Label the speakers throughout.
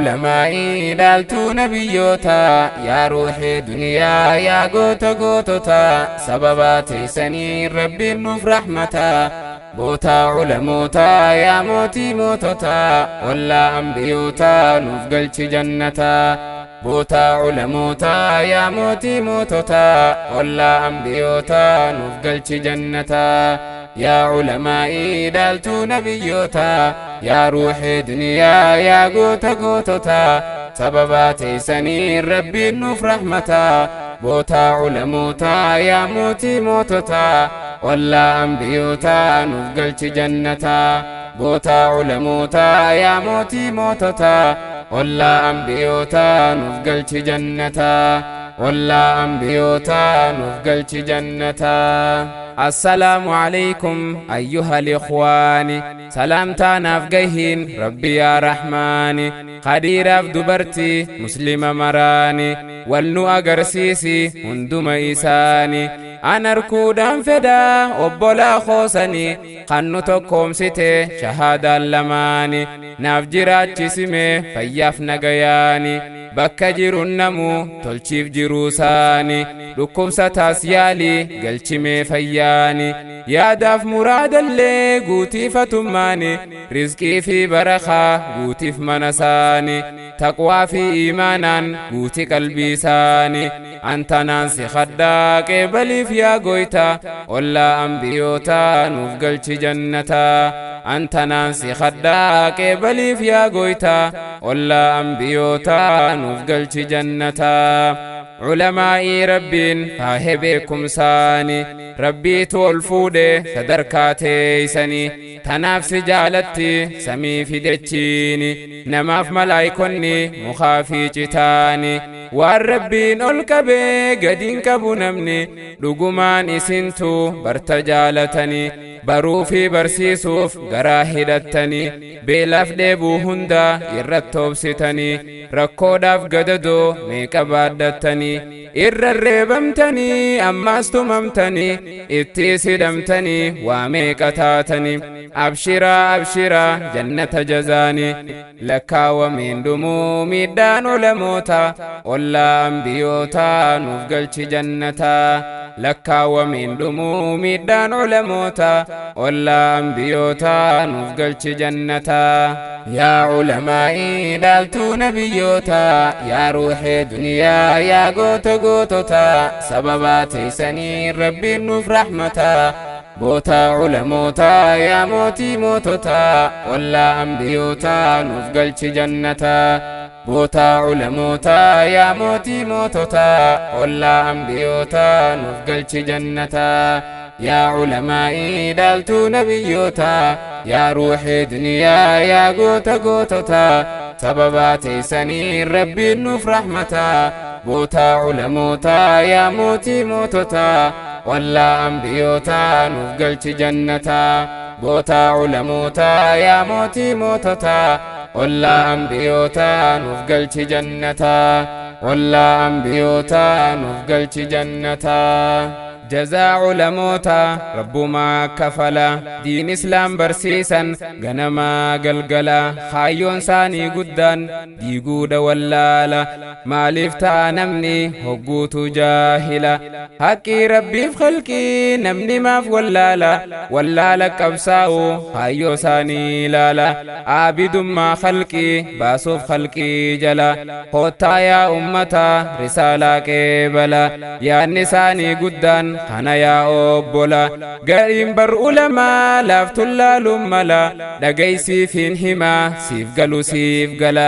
Speaker 1: Ulamaa'ii dhaaltuu nabiyyoota, yaa ruuxee duniyaa, yaa goota gootota, sababaa teessanii rabbiin nuuf rahmata. Bootaa ulamootaa, yaa mootii moototaa, ollaa ambiyootaa nuuf galchi jannataa. Bootaa ulamootaa, yaa mootii moototaa, ollaa ambiyootaa nuuf galchi jannataa. Yaa ulamaa'ii dhaaltuu nabiyyootaa, yaa ruuxee duniyaa, yaa goota goototaa, sababaa teessanii rabbiin nuuf rahmataa. Bootaa ulamootaa, yaa mootii moototaa, ollaa ambiyootaa nuuf galchi jannataa. Bootaa ulamootaa, yaa mootii moototaa, ollaa ambiyootaa nuuf galchi jannataa. Ollaa ambiyootaa nuuf galchi jannataa. Assalaamu alaykum ayyuha likhwaani, salaamtaanaaf gahiin rabbi yaa rahmaani. Khadiiraaf dubartii muslima maraani wal nu agarsiisi hunduma isaani. An arkuudhaan fedhaa obbolaa koosanii kan nu tokkoomsite shahaadaan lamaani. Naaf jiraachisime fayyaaf nagayaani, bakka jirun namu tolchiif jiruusaani. Dhukkubsataas yaalii galchimee fayyaani, yaadaaf muraadallee guutiifatummaani. Rizqii fi barakaa guutiif mana saani, taqwaa fi iimaanaan guuti qalbii isaani. Antanaan si khaddaa qeebaliif yaa goyta, ollaa ambiyootaa nuuf galchi jannataa. Antanaan si khaddaa qeebaliif yaa goyta, ollaa ambiyootaa nuuf galchi jannataa. Ulamaa'ii rabbiin faahe beekumsaani, rabbiitu ol fuudhe sadarkaa teeysanii. Tanaaf si jaalatti samii fidechiini, namaaf malaayikonni mukaa fi citaani. Waan rabbiin ol qabee gadiin qabu namni, dhugumaan isintu barta jaalatanii. Baruu fi barsiisuuf garaa hidhattanii, beelaaf dheebuu hunda irratti obsitanii, rakkoodhaaf gadadoo meeqa baadhattanii, irra reebamtanii ammaas tumamtanii, ittiis hidhamtanii waa meeqa taatanii. Abshiraa abshiraa jannata jazaanii, lakkaawameen dhumuu miidhaan ulamoota, ollaa ambiyootaa nuuf galchi jannataa. Lakkaawameen dhumuu miidhaan ulamoota, ollaa ambiyootaa nuuf galchi jannataa. Yaa ulamaa'ii dhaaltuu nabiyyootaa, yaa ruuxee duniyaa, yaa goota goototaa, sababaa teessanii rabbiin nuuf rahmataa. Bootaa ulamootaa, yaa mootii moototaa, ollaa ambiyootaa nuuf galchi jannataa. Bootaa ulamootaa, yaa mootii moototaa, ollaa ambiyootaa nuuf galchi jannataa. Yaa ulamaa'ii dhaaltuu nabiyyootaa, yaa ruuxee duniyaa, yaa goota goototaa, sababaa teessanii rabbiin nuuf rahmataa. Bootaa ulamootaa, yaa mootii moototaa, ollaa ambiyootaa nuuf galchi jannataa. Bootaa ulamootaa, yaa mootii moototaa, ollaa ambiyootaa nuuf galchi jannataa. Ollaa ambiyootaa nuuf galchi jannataa. Jazaa ulamoota rabbumaa kafala, diin islaam barsiisan ganamaa galgala. Kaayyoon isaanii guddaan diiguudha wallaala, maaliif ta'a namni hogguutu jaahila? Haqqii rabbiif khalqii namni maaf wallaala? Wallaala qabsaa'u kaayyoo isaanii ilaala, aabidummaa khalqii baasuuf khalqii jala. Koottaa yaa ummata risaalaa qeebala, yaadni isaanii guddaan kana yaa obbola. Gariin bar ulamaa laaftuun laaluun mala, dhagaysiif hin himaa siif galu siif gala.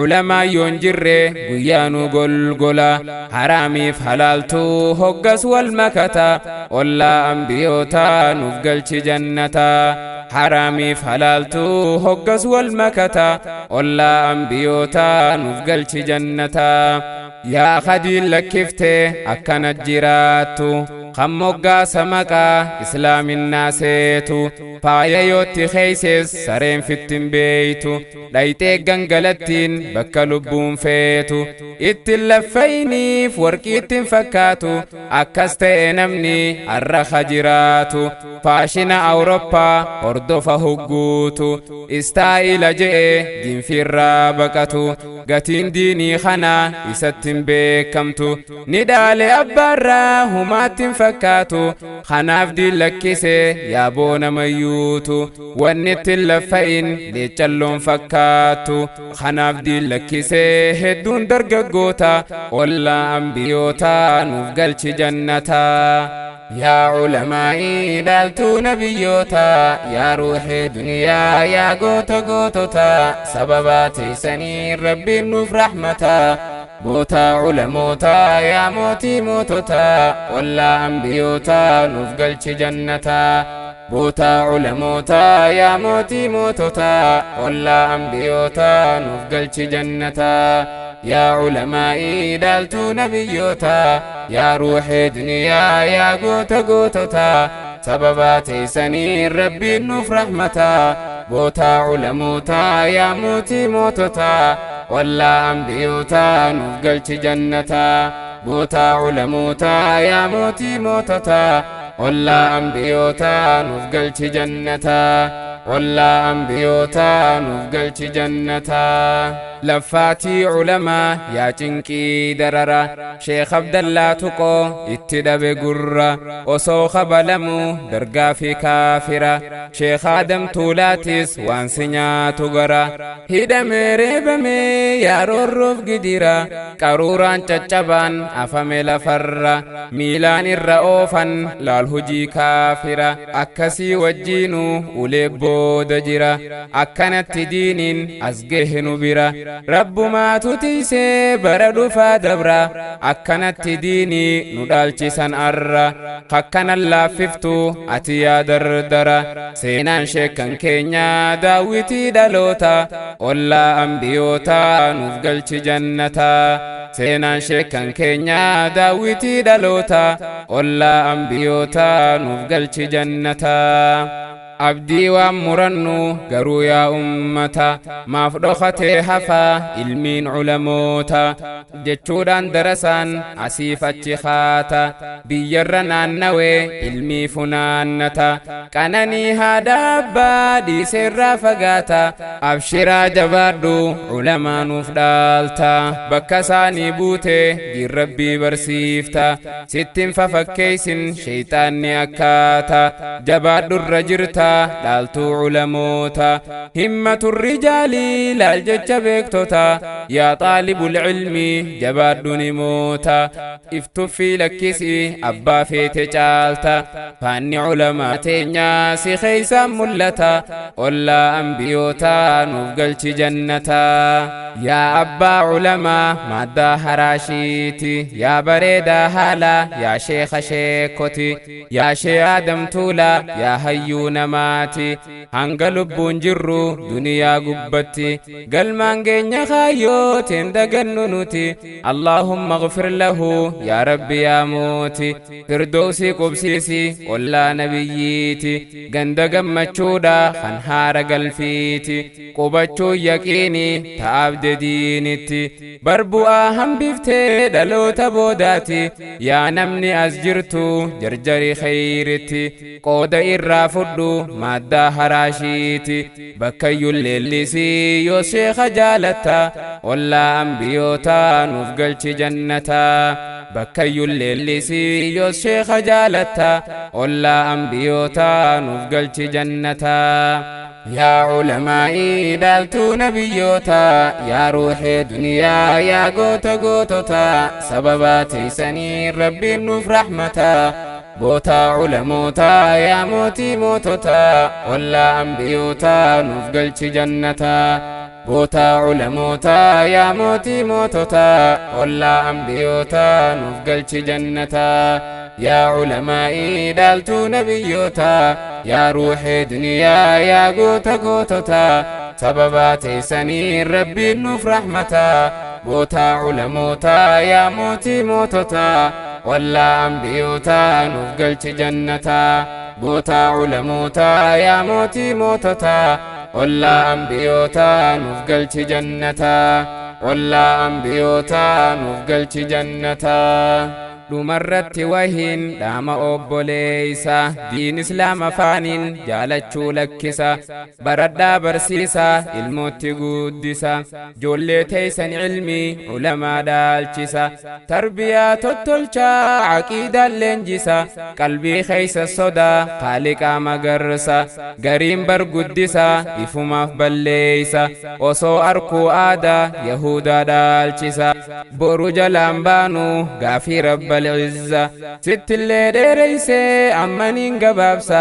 Speaker 1: Ulamaa yoon jirre guyyaanuu golgola, haraamiif halaaltuu hoggas wal makata. Ollaa ambiyootaa nuuf galchi jannataa. Haraamiif halaaltuu hoggas wal makata, ollaa ambiyootaa nuuf galchi jannataa. Yaa khadiin lakkiftee akkana jiraattu kan moggaasa maqaa islaaminaa seetu faaya yootti keeysees sareen fittin beeytu dhayxee gangalattiin bakka lubbuun feetu ittin laffayniif warqiittin fakkaatu akkas ta'e namni arra jiraatu faashina awuroppaa hordofa hugguutu istaa'ila je'e diinfiirraa baqatu gatiin diinii kana isattin beekamtu ni dhaale abbaarraa humaattin fakkaatu kanaaf diin lakkise yaaboo namayyuutu wanni ittin laffa'in leecalloon fakkaattu kanaaf diin lakkise hedduun dargaggoota ollaa ambiyootaa nuuf galchi jannataa. Yaa culamaa'ii dhaaltuu nabiyyoota yaa ruuxee duniyaa yaa goota gootota sababaa teessanii rabbiin nuuf rahmata goota culamoota yaa mootii mootota ollaa ambiyootaa nuuf galchi jannata goota culamoota yaa mootii mootota ollaa ambiyootaa nuuf galchi jannata. Yaa culamaa'ii dhaaltuu nabiyyoota yaa ruuxee duniyaa yaa goota gootota sababaa teessanii rabbiin nuuf rahmata goota culamoota yaa mootii mootota ollaa ambiyootaa nuuf galchi jannata goota culamoota yaa mootii mootota ollaa ambiyootaa nuuf galchi jannata ollaa ambiyootaa nuuf galchi jannata. Laffaatii culamaa yaa cinqii darara Sheekh Abdallaa Tuqoo itti dhabe gurra osoo kabalamuu dargaa fi kaafira Sheekh Adam Tuulaatis waan si nyaatu gara hidhamee reebamee yaa roorroof gidira qaruuraan caccabaan afame lafarra miilaan irra oofan laal hujii kaafira akkasii wajjiinuu ulee booda jira akkanatti diiniin as gahe nu bira rabbumaatu tiisee bara dhufaa dabra akkanatti diinii nu dhaalchisan arra kakkanan laaffiftu ati yaa dardara seenaan sheekan keenyaa daawwitii dhaloota ollaa ambiyootaa nuuf galchi jannata seenaan sheekan keenyaa daawwitii dhaloota ollaa ambiyootaa nuuf galchi jannata. Abdii waan murannu garuu yaa ummata maaf dhokatee hafaa ilmiin culamoota jechuudhaan darasaan asiif achi haata biyyarra naannawee ilmii funaannata qananii haadha abbaa dhiiseerraa fagaata abshiraa jabaadhu culamaa nuuf dhaalta bakka isaanii buute diin rabbii barsiifta sittin fafakkeeysin sheeyxaanni akkaata jabaadhurra jirta dhaaltuu culamoota himmatu rijaalii laal jecha beektota yaa xaalibul cilmi jabaadhu nimoota iftuffii lakkisii abbaa feete caalta faanni culamaa teenyaa si keeysaan mul'ata ollaa ambiyootaa nuuf galchi jannata. Yaa abbaa culamaa maaddaa haraashiiti yaa bareedaa haalaa yaa sheekha sheekoti yaa shee aadam tuulaa yaa hayyuu namaati hanga lubbuun jirru duniyaa gubbatti galmaan geenya kaayyootiin dagannu nuti allaahumma gfir lahu yaa rabbi yaa mooti firdoosi qubsiisi ollaa nabiyyiiti ganda gammachuudha kan haara galfiiti qubachuu yaqiini ta'abde diinitti barbu'aa hambiftee dhaloota boodaati yaa namni as jirtu jarjari khayritti qooda irraa fudhu maaddaa haraashiiti bakkayyuun leellisii yoo sheekha jaalatta ollaa ambiyootaa nuuf galchi jannata bakkayyuun leellisii yoo sheekha jaalatta ollaa ambiyootaa nuuf galchi jannata. Yaa culamaa'ii dhaaltuu nabiyyoota yaa ruuxee duniyaa yaa goota gootota sababaa teessanii rabbiin nuuf rahmata goota culamoota yaa mootii mootota ollaa ambiyootaa nuuf galchi jannata goota culamoota yaa mootii mootota ollaa ambiyootaa nuuf galchi jannata. Yaa culamaa'ii dhaaltuu nabiyyoota yaa ruuxee duniyaa yaa goota gootota sababaa teessanii rabbiin nuuf rahmata Gootaa ulamootaa yaa mootii moototaa, ollaa ambiyootaa nuuf galchi jannataa. Gootaa ulamootaa yaa mootii moototaa, ollaa ambiyootaa nuuf galchi jannataa. Ollaa ambiyootaa nuuf galchi jannataa. Dhumarratti wahiin dhaama obboleeysa, diin islaam afaaniin jaalachuu lakkisa. Baradhaa barsiisa, ilmootti guddisa, joollee teeysan ilmii ulamaa dhaalchisa. Tarbiyaa tottolchaa, aqiidaan leenjisa, qalbii keeysa sodaa kaaliqaa magarsa. Gariin bar guddisa ifumaaf balleeysa, osoo arkuu aadaa yahudaa dhaalchisa. Boru jalaan baanu gaafii rabbal izza. Sittillee dheereysee ammaniin gabaabsa,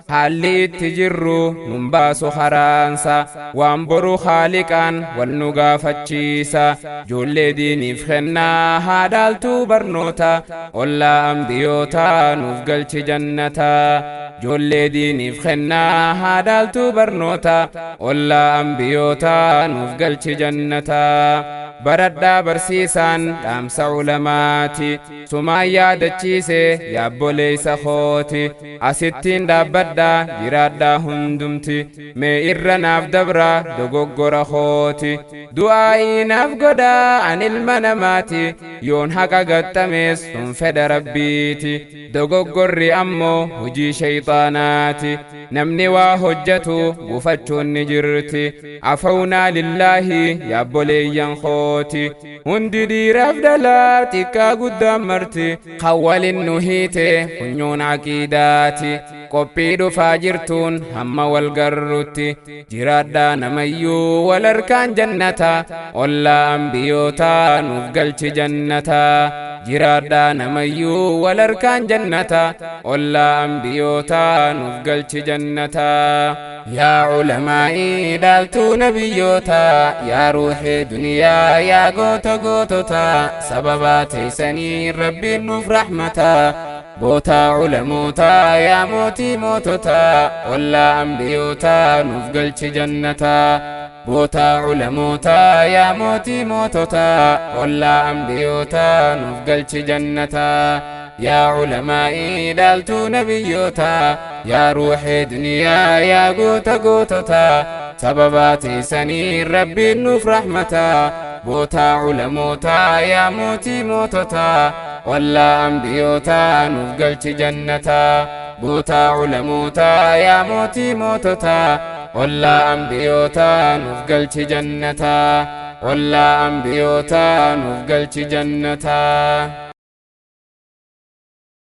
Speaker 1: haalli itti jirru nun baasu haraansa. Waan boru haaliqaan wal nu gaafachiisa. Joollee diiniif kennaa haadhaaltuu barnoota, ollaa ambiyootaa nuuf galchi jannataa. Joollee diiniif kennaa haadhaaltuu barnoota, ollaa ambiyootaa nuuf galchi jannataa. Baradhaa barsiisaan dhaamsa ulamaati, sumaan yaadachiise yaabboleeysa kooti. Asittiin dhaabbadhaa jiraadhaa hundumti, mee irra naaf dabra dogoggora kooti. Du'aa'ii naaf godhaa an ilma namaati, yoon haqa gaxxamees sun fedha rabbiiti. Dogoggorri ammoo hojii shayxaanaati, namni waa hojjetu gufachuun ni jirti. Afawnaa lillaahi yaabboleeyyan kooti, hundi dhiiraaf dhalaa xiqqaa guddaan marti. Kan nu hiite funyoon aqiidaati, qophii dhufaa jirtuun hamma wal garrutti. Jiraadhaa namayyuu wal harkaan jannata, ollaa ambiyootaa nuuf galchi jannataa. Jiraadhaa namayyuu wal harkaan jannata, ollaa ambiyootaa nuuf galchi jannataa. Yaa ulamaa'ii dhaaltuu nabiyyootaa, yaa ruuxee duniyaa yaa goota goototaa, sababaa teeysanii rabbiin nuuf rahmataa. Gootaa ulamootaa yaa mootii moototaa, ollaa ambiyootaa nuuf galchi jannataa. Gootaa ulamootaa yaa mootii moototaa, ollaa ambiyootaa nuuf galchi jannataa. Yaa ulamaa'ii dhaaltuu nabiyyootaa, yaa ruuxee duniyaa yaa goota goototaa, sababaa teeysanii rabbiin nuuf rahmataa. Gootaa ulamootaa yaa mootii moototaa, ollaa ambiyootaa nuuf galchi jannataa. Gootaa ulamootaa yaa mootii moototaa, ollaa ambiyootaa nuuf galchi jannataa. Ollaa ambiyootaa nuuf galchi jannataa.